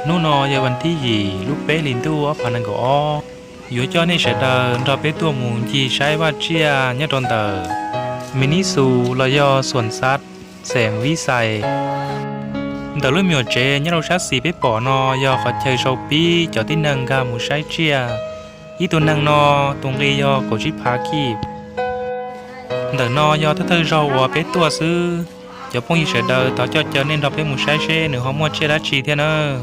Hnub no yog vas thib yim lub peb hlis ntuj ob phav nees nkaum ob, yuav coj nej sawv daws nrog peb tuaj mus ncig saib vaj tsiaj nyob rau ntawm Minis Xus los yog Xuam Xav, xeem Vib Xais. Ntawm lub me nyuam tsev nyob rau sab xis peb pom no yog qhov chaw sau pib cov tib neeg nkag mus saib tsiaj. Ib tug neeg no tus nqi yog kaum tsib phav kib. Ntawm no yog thawj thawj zaug uas peb tuaj xwb. Cov phooj ywg sawv daws, thov coj caw nej nrog peb mus saib seb nws ho muaj tsiaj dab tsi thiab nawb.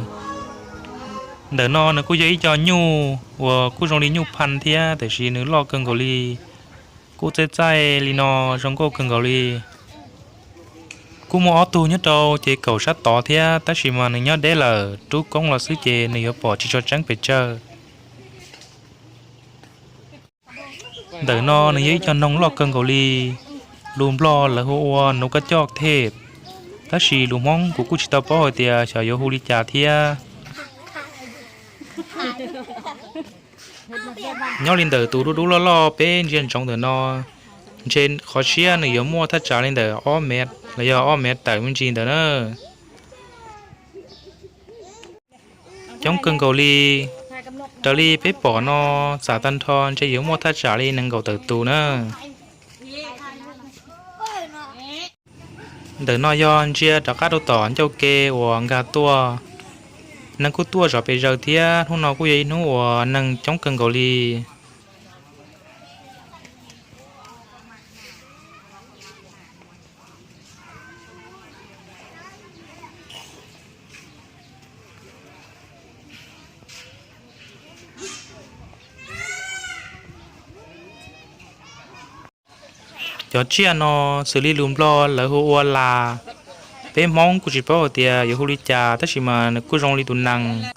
Ntawm no nws kuj yog ib co nyuj uas kuj zoo li nyuj pha thiab, tiam sis nws loj kawg nkaus li, kuj txaij txaij li no, zoo nkauj kawg nkaus li. Kuj muaj ob tug nyob rau ces kaum sab tod thiab, tab sis mas nws nyob deb lawm, rub koob los xwb ces nws yuav pom tsis tshua tseeb pes tsawg. Ntawm no nws yog ib co noog loj kawg nkaus li, lus Nplog lawv hu ua nuv kab coj thej, tab sis lus Hmoob kuv kuj tsis tau paub hais tias xyov yuav hu li cas thiab. Nyob li ntawm tus dub dub loj loj peb ntsia ntsoov ntawm no, ntshe qhov siab nws yuav muaj thaj tsam li ntawm ob mev los yog ob mev tawm me ntsis ntawd na. Coob kawg nkaus li, raws li peb pom no, xam tag nrho ntshe yuav muaj thaj tsam li nees nkaum tawm tus na. Ntawm no yog ntsia rov qab rau tom ncauj ke uas nkag tuaj. Neeg kuj tuaj zov pes zaws thiab, hnub no kuj yog ib hnub uas neeg coob kawg nkaus li. Cov tsiaj no xws li lus Nplog lawv hu ua las, peb Hmoob kuj tsis paub hais tias yuav hu li cas, tab sis mas nws kuj zoo li tus nees.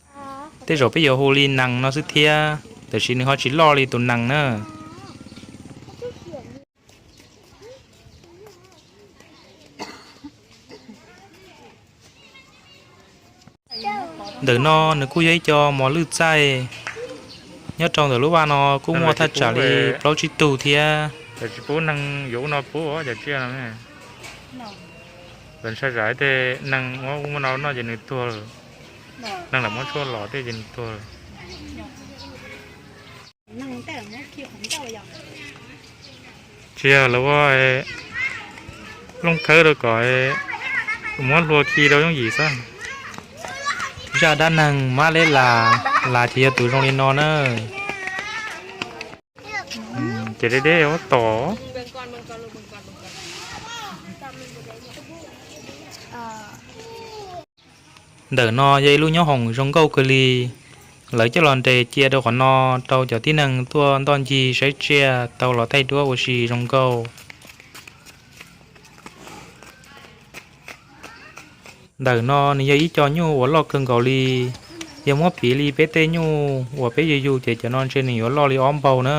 Tej zaum peb yuav hu li nees no xwb thiab, tiam sis nws ho tsis loj li tus nees na. Ntawm no nws kuj yog ib co mos lwj txaij. Nyob rau ntawm lub vaj no kuj muaj thaj tsam li plaub tsib tug thiab. Tsis pub neeg yuav ub no pub cov tsiaj no. Lawv ntshai tsam tej neeg muab ub muab no noj ces nws tuag lawm. Neeg lam muab tshuaj los tej ces nws tuag lawm. Tsis yog lawv ua looj khawb rau kom muab hlua khi rau yooj yim xwb. Zaj dab neeg mab leb las, las ces yog tus zoo li no na. Ces deb deb ua tom. Ntawm no yog ib lub nyob hoom zoo nkauj kawg li. Lawv coj los nres cia rau qhov no rau cov tib neeg tuaj ntoj ncig saib tsiaj tau los thaij duab ua si zoo nkauj. Ntawm no nws yog ib co nyuj uas loj kawg nkaus li. Yog muab piv li peb tej nyuj uas peb yug yug ces cov no ntshe nws yuav loj li ob npaug na.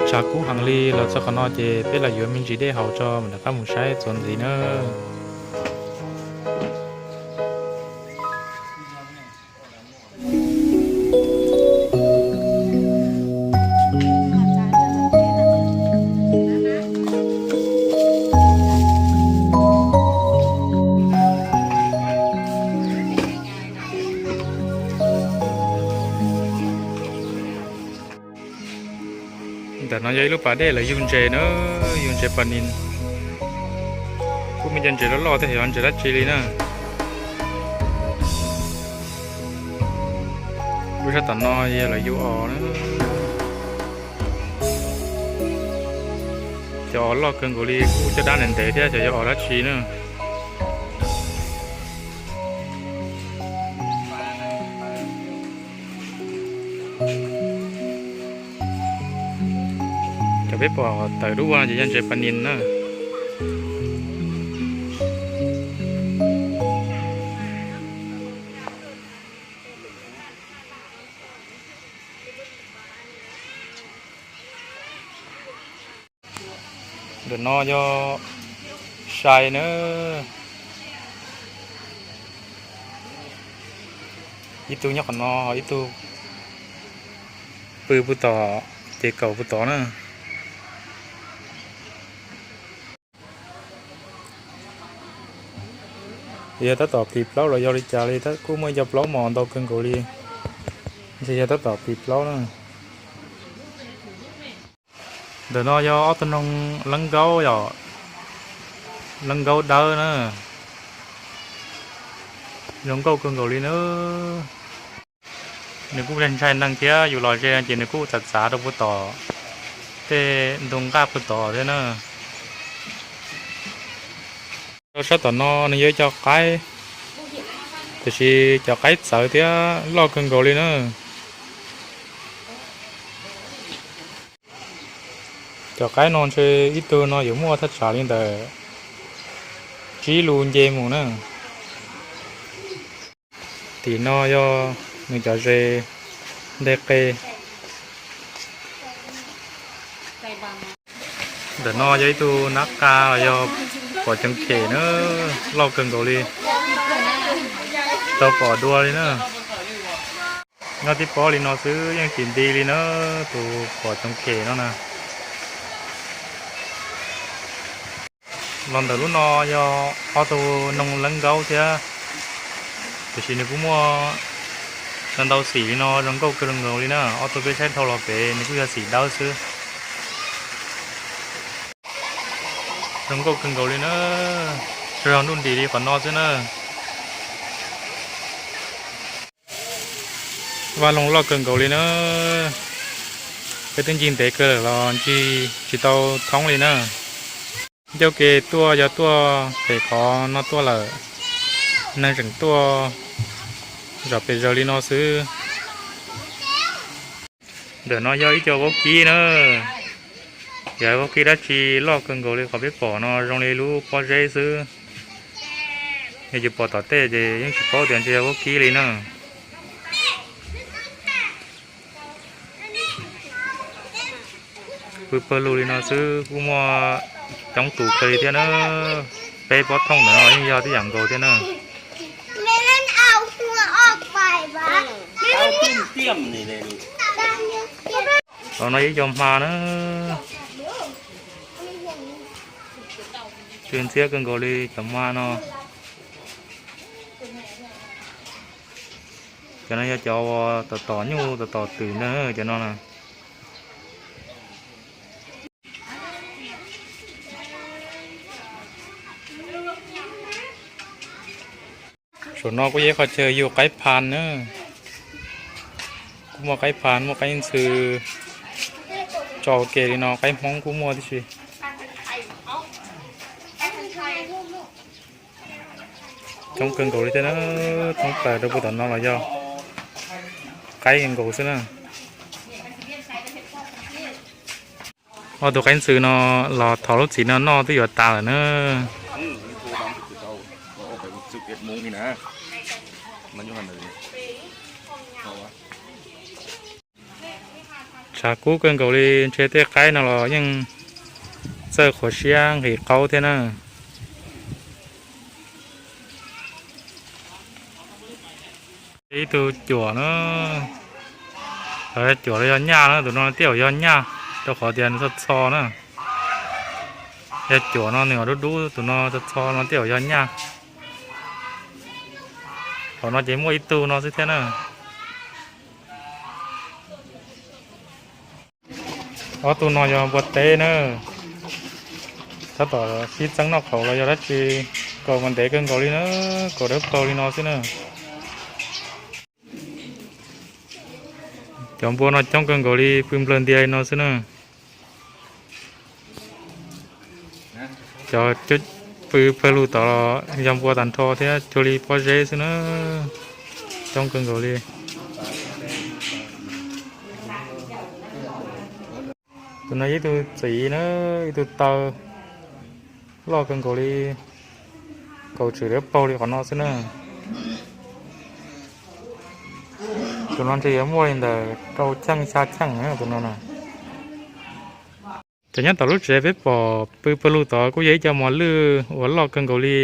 Tshav kub heev li, los txog qhov no ces peb los yuav me ntsis dej haus tso mam rov qab mus saib txuas ntxiv na. Ntawm no yog ib lub pas dej lawv yug ntses na, yug ntses pas nis. Kuj muaj cov ntses loj loj thiab, yog ntses dab tsi li na. Lub sab tom no yog lawv yug os na. Cov os loj kawg nkaus li, kuj caj dab ntev ntev thiab, xyov yog os dab tsi na. Peb pom tawm lub ua ces yog ntses pas nis na. Ntawm no yog sai na. Ib tug nyob qhov no, ib tug pw puag tod, ces kaum puag tod na. Yog tab tom plis plaub los yog li cas li, kuj muaj ib co plaub mos ntau kawg nkaus li, ntshe yog tab tom plis plaub na. Ntawm no yog ob tug noog leeb nkaub yom, leeb nkaub dawb na, zoo nkauj kawg nkaus li na. Nws kuj ntshai neeg thiab, yus los ze ces nws kuj txav txav rau puag tom tej ntug nqaj puag tod thiab na. Rau sab tom no nws yog ib co qaib, tiam sis cov qaib txawv thiab loj kawg nkaus li na. Cov qaib no ntshe ib tug no yuav muaj thaj tsam li ntawm tsib lus nce mus na. Tim no yog nws cov zes nteg qe. Ntawm no yog ib tug nab qa los yog pom coov khem na, loj kawg nkaus li, tau pom dua li na. Nyob tib pob li no xwb yeej tsis nti li na, tus pom coov khem no na. Los ntawm lub no yog ob tug noog leeb nkaub thiab, tiam sis nws kuj muaj ntau xim li no zoo nkauj kawg nkaus li na. Ob tug peb saib dhau los pem nws kuj yog xim dawb xwb. Zoo nkauj kawg nkaus li na, tsuas yog nruj nris li qhov no xwb na. Vaj loog loj kawg nkaus li na. Peb twb ncig ntev kawg lawm los ncig tsis tau thoob li na. Ncauj ke tuaj yog tuaj pem qhov no tuaj lawm, neeg tseem tuaj zom pes zaws li no xwb. Ntawm no yog ib co vaub kib na, yog vaub kib dab tsi loj kawg nkaus li, qhov peb pom no zoo li lub pob zeb xwb. Yog yus pom tom tej ces yeej tsis paub tias ntshe yog vaub kib li na. Pw pawg lug li no xwb kuj muaj coob tus kawg li thiab na. Peb pob thooj ntawm no yeej yog tib yam nkaus thiab na. Los no yog ib co hma na, tsw ntxhiab kawg nkaus li cov hma no. Cov no yog cov uas tom tom nyuj tom tom twm ntag cov no na. Saum no kuj yog ib qhov chaw yug qaib phan na. Kuj muaj qaib phan, muaj qaib ntxhw tso ua ke li no, qaib hmoob kuj muaj tib si. Coob kawg nkaus li thiab na, thoob plaws rau puag tom no los yog qaib nkaus xwb na. Ob tug qaib ntxhw no los thov lub txim no noj twb yuav tas lawm na. Tshav kub kawg nkaus li, ntshe tej qaib no los yeej txawj qhuav siab nqhis qaub thiab na. Ib tug cuam na, cuam los yog nyaj na, tus no tej zaum yog nyaj, rau qhov tias nws txho txho na. Yog cuam no nws dub dub, tus no txho txho no tej zaum yog nyaj. Qhov no ces muaj ib tug no xwb thiab na. Ob tug no yog npua teb na, tab tom sib txeeb noj qhauv los yog dab tsi, kaus mas ntev kawg nkaus li na, kaus dawb paug li no xwb na. Cov npua no coob kawg nkaus li, pw nplawg ntias li no xwb na. Cov pw pawg lug tod los yog npua tag nrho thiab, cuag li pob zeb xwb na, coob kawg nkaus li. Tus no yog ib tug txiv na, ib tug taw loj kawg nkaus li, kaum tswm liab paug li qhov no xwb na. Tus no ntshe yuav muaj li ntawm rau cheej xya cheej na tus no na. Cov nyob tom lub tsev peb pom pw pawg lug tod kuj yog ib co mos lwj uas loj kawg nkaus li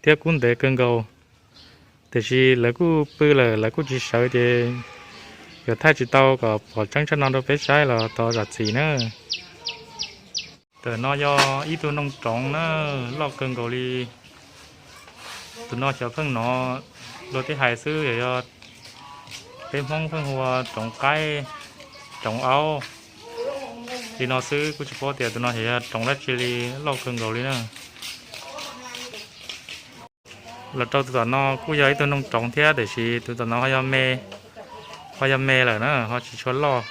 thiab kub ntev kawg nkaus. Tiam sis lawv kuj pw lawm, lawv kuj tsis sawv ces yuav thaij tsis tau kom pom tseeb tshaj no rau peb saib los thov zam txim na. Ntawm no yog ib tug noog roov na, loj kawg nkaus li. Tus no xyov pheej hnov luag tej hais xwb, yog peb Hmoob pheej hu ua roov qaib, roov aub li no xwb, kuj tsis paub tias tus no xyov yog roov dab tsi li, loj kawg nkaus li na. Los rau tus tom no kuj yog ib tug noog roov thiab, tiam sis tus tom no ho yog me, ho yog me lawm na, ho tsis tshua loj.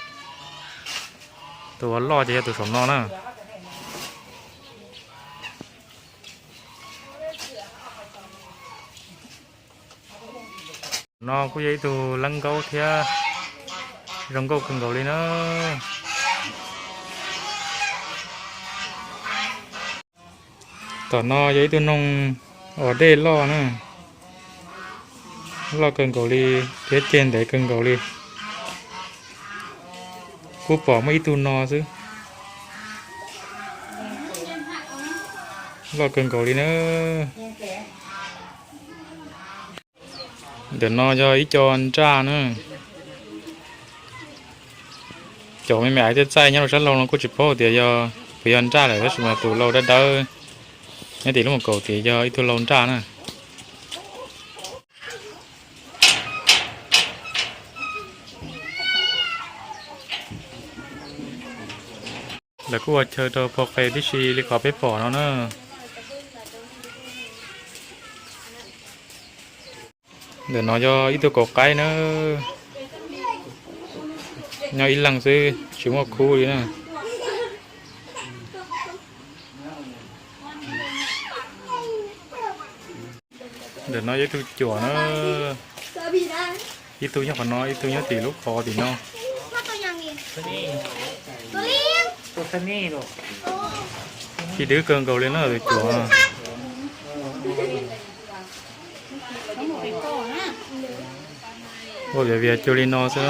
Tus uas loj ces yog tus saum no na. No kuj yog ib tug leeb nkaub thiab, zoo nkauj kawg nkaus li na. Tom no yog ib tug noog uas dej loj na, loj kawg nkaus li thiab ceg ntev kawg nkaus li. Kuj pom muaj ib tug no xwb, loj kawg nkaus li na. Ntawm no yog ib co nraj na. Cov me me aiv thiab txaij nyob rau sab laug no kuj tsis paub tias yog puas yog nraj lawm, tab sis mas tus lau dawb dawb nyob tim lub mus kaum tias yog ib tug lau nraj na. Lawv kuj ua chaw rau pog qe tib si li qhov peb pom no na. Ntawm no yog ib tug kaus qaib na, nyob ib leeg xwb tsis muaj khub li na. Ntawm no yog ib tug cuam na, ib tug nyob qhov no, ib tug nyob tim lub qhov tim no. Ci dwb kawg nkaus li na tus cuam. Ua viav vias cuag li no xwb.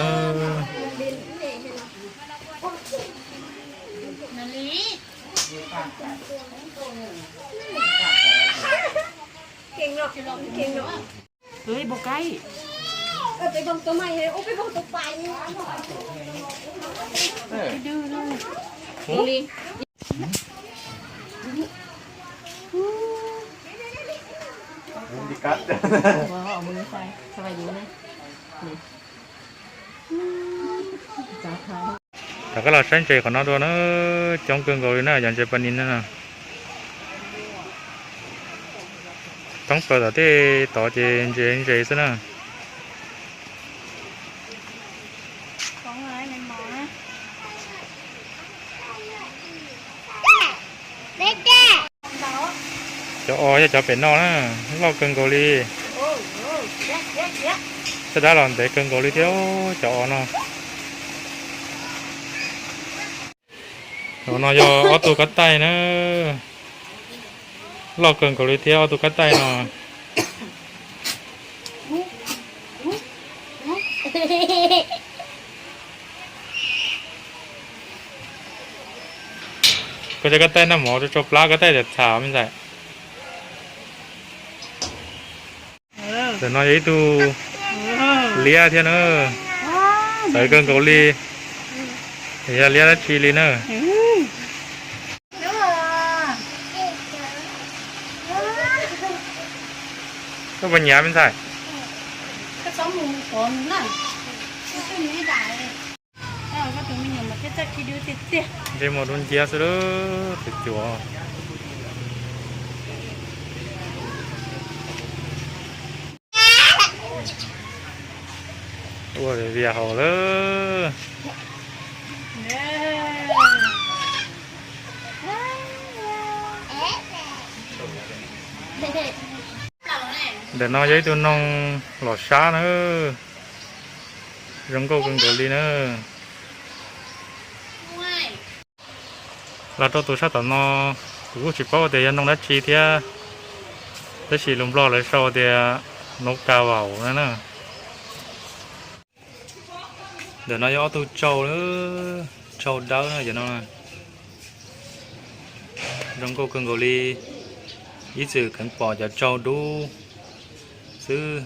Rov qab los saib ntses qhov no dua na, coob kawg nkaus li na, cov ntses pas nis na. Toob plaws tom tej tod ces ntses ntses xwb na. Cov os yog cov pem no na, loj kawg nkaus li. Caj dab los ntev kawg nkaus li thiab cov os no. Cov no yog ob tug kab taij na, loj kawg nkaus li thiab ob tug kab taij no. Koj cov kab taij noj mov rau tsau plab, kab taij txham txham me ntxhais. Ntawm no yog ib tug liab thiab na, txawv kawg nkaus li, yog liab dab tsi li na. Koj puas nyiam me ntxhais? Ntsej muag dub nciab xwb lawm tus cuam. Ua vias haus lawm. Ntawm no yog ib tug noog los sab na, zoo nkauj kawg nkaus li na. Los rau tus sab tom no, kuv kuj tsis paub tias yog noog dab tsi thiab, tab sis lus Nplog lawv sau tias nov ka vaus na na. Ntawm no yog ob tug tsaug, tsaug dawb no, zoo nkauj kawg nkaus li. Ib txwm kheev pom cov tsaug dub xwb,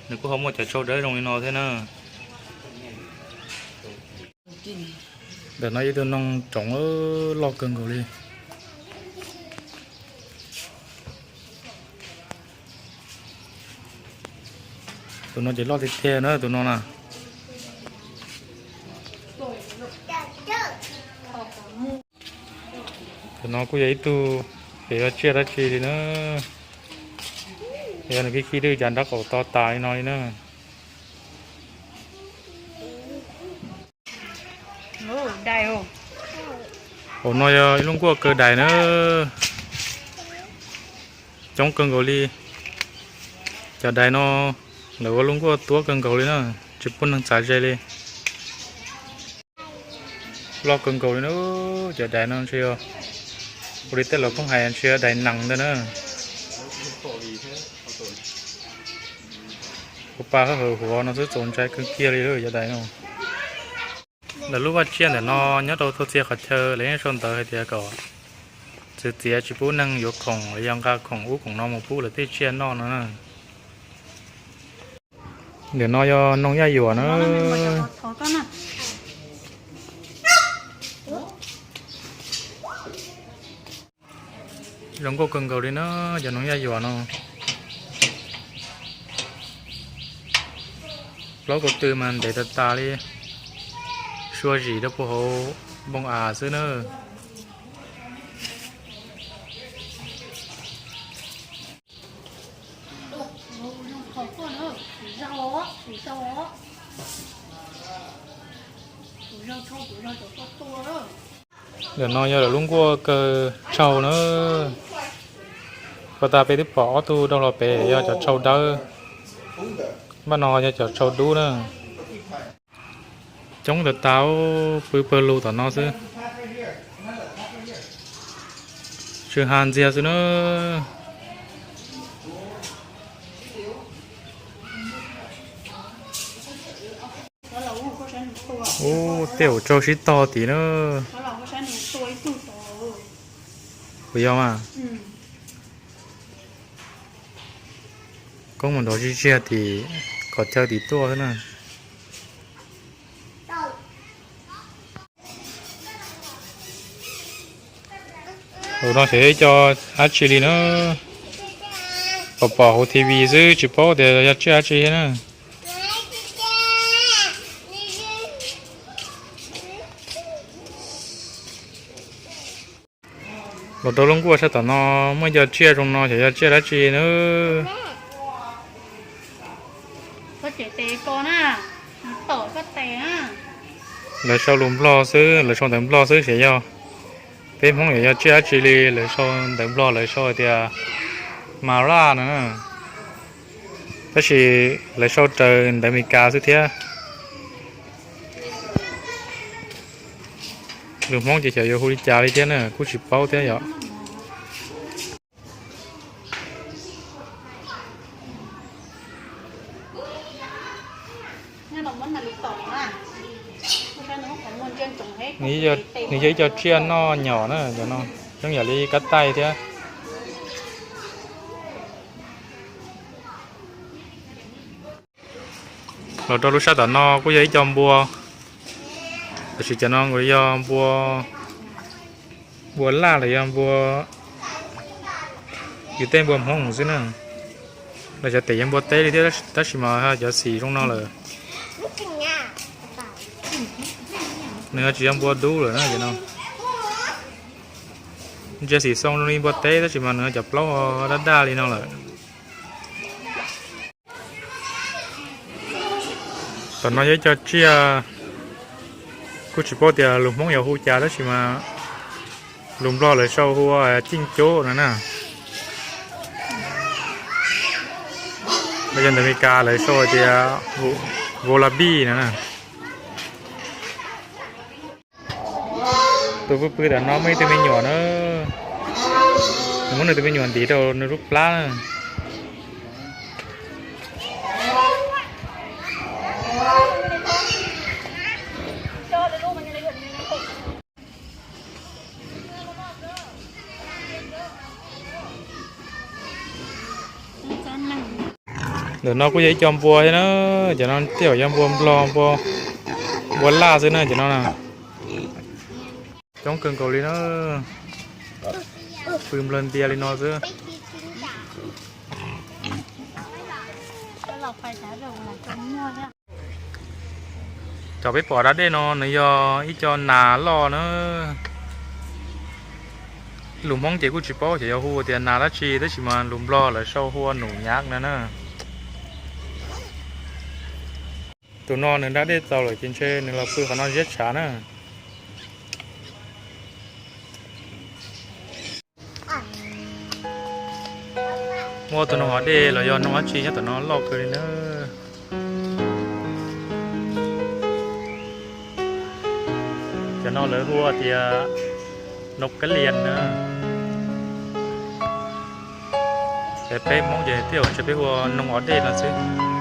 nws kuj ho muaj cov tsaug dawb zoo li no thiab na. Ntawm no ib tug noog roov loj kawg nkaus li. Tus no ces loj tiag tiag na tus no na. Tus no kuj yog ib tug, ces yog tsiaj dab tsi li na. Yog nws khib khib twb cas nrab qaum to tas li no li na. Hauv no yog ib lub nkuaj kaw dais na. Coob kawg nkaus li. Cov dais no lawv ua lub nkuaj tuab kawg nkaus li na, tsis pub neeg txav ze li. Loj kawg nkaus li na. Cov dais no ntshe yog, ua li tej laus pheej hais ntshe yog dais nees ntag na. Ua pa hawv hawv huav no xwb txaus ntshai kawg kiag li lawm cov dais no. Lawv lub vaj tsiaj ntawm no nyob rau txhua txhia qhov chaw lawv yeej sau ntawv hais tias kom txwv txiav tsis pub neeg yuav khoom los yog nqa khoom ub khoom no mus pub lawv tej tsiaj noj no na. Ntawm no yog noog yaj yuam na. Zoo nkauj kawg nkaus li na, cov noog yaj yuam no. Plaub kaum tw mas ntev tas tas li, sua zis rau puag hauv npoo as xwb na. Ntawm no yog lawv lub nkuaj kaw tsaug na. Pas tas peb twb pom ob tug dhau los pem yog cov tsaug dawb, npaj no yog cov tsaug dub na. Coob tas tas, pw pawg lug tom no xwb. Tsw ha ntxiag xwb na. Ub, tej zaum tsaug sib tog tim na. Puas yog mas? Koob mus nrov zij ziag tim qhov chaw tim tuaj xwb na. Tus no xyov yog ib co dab tsi li na, pom pom hauv T V xwb tsis paub tias yog tsiaj dab tsi thiab na. Los rau lub nkuaj sab tom no muaj ib co tsiaj zoo no xyov yog tsiaj dab tsi na. Lawv sau lus Nplog xwb, lawv sau ntawv Nplog xwb xyov yog, peb Hmoob xyov yog tsiaj dab tsi li, lawv sau ntawv Nplog lawv sau hais tias ma raj no na, tab sis lawv sau raws ntawv Amelikas xwb thiab. Lus Hmoob ces xyov yuav hu li cas li thiab na kuj tsis paub thiab yom. Nws yog ib co tsiaj noj nyom na, cov no zoo yam li kab taij thiab. Los rau lub sab tom no kuj yog ib co npua, tab sis cov no yog npua, npua laj los yog npua, yus tej npua Hmoob xwb na. Los cov tes yog npua teb li thiab tab sis mas cov xim zoo no lawm. Nws tsis yog npua dub lawm na cov no. Ntsia xim xoo zoo li npua teb tab sis mas nws cov plaub daj daj li no lawm. Tom no yog ib co tsiaj, kuj tsis paub tias lus Hmoob yuav hu cas tab sis mas lus Nplog lawv sau hu ua cij cub no na. Los yog ntawm Amelikas lawv sau hais tias wallaby no na. Pw pw pw, tam no muaj ib tug me nyuam na, nws muab nws tus me nyuam ntim rau nws lub plab na. Ntawm no kuj yog ib co npua thiab na, cov no tej zaum yog npua nplog, npua, npua laj xwb na cov no na. Coob kawg nkaus li na, pw nplog ntias li no xwb. Cov peb pom da dej no nws yog ib co nas loj na. Lus Hmoob ces kuj tsis paub xyov yog hu tias nas dab tsi, tab sis mas lus nplog lawv sau hu ua num nyav no na. Tus no nws da dej txaus lawm ces ntshe nws los pw qhov no ziab tshav na. Muaj tus noog hav dej los yog noog dab tsi nyob tom no loj kawg li na. Cov no lawv hu tias noog kab lias na. Es peb Hmoob ces tej zaum ntshe peb hu ua noog hav dej no xwb.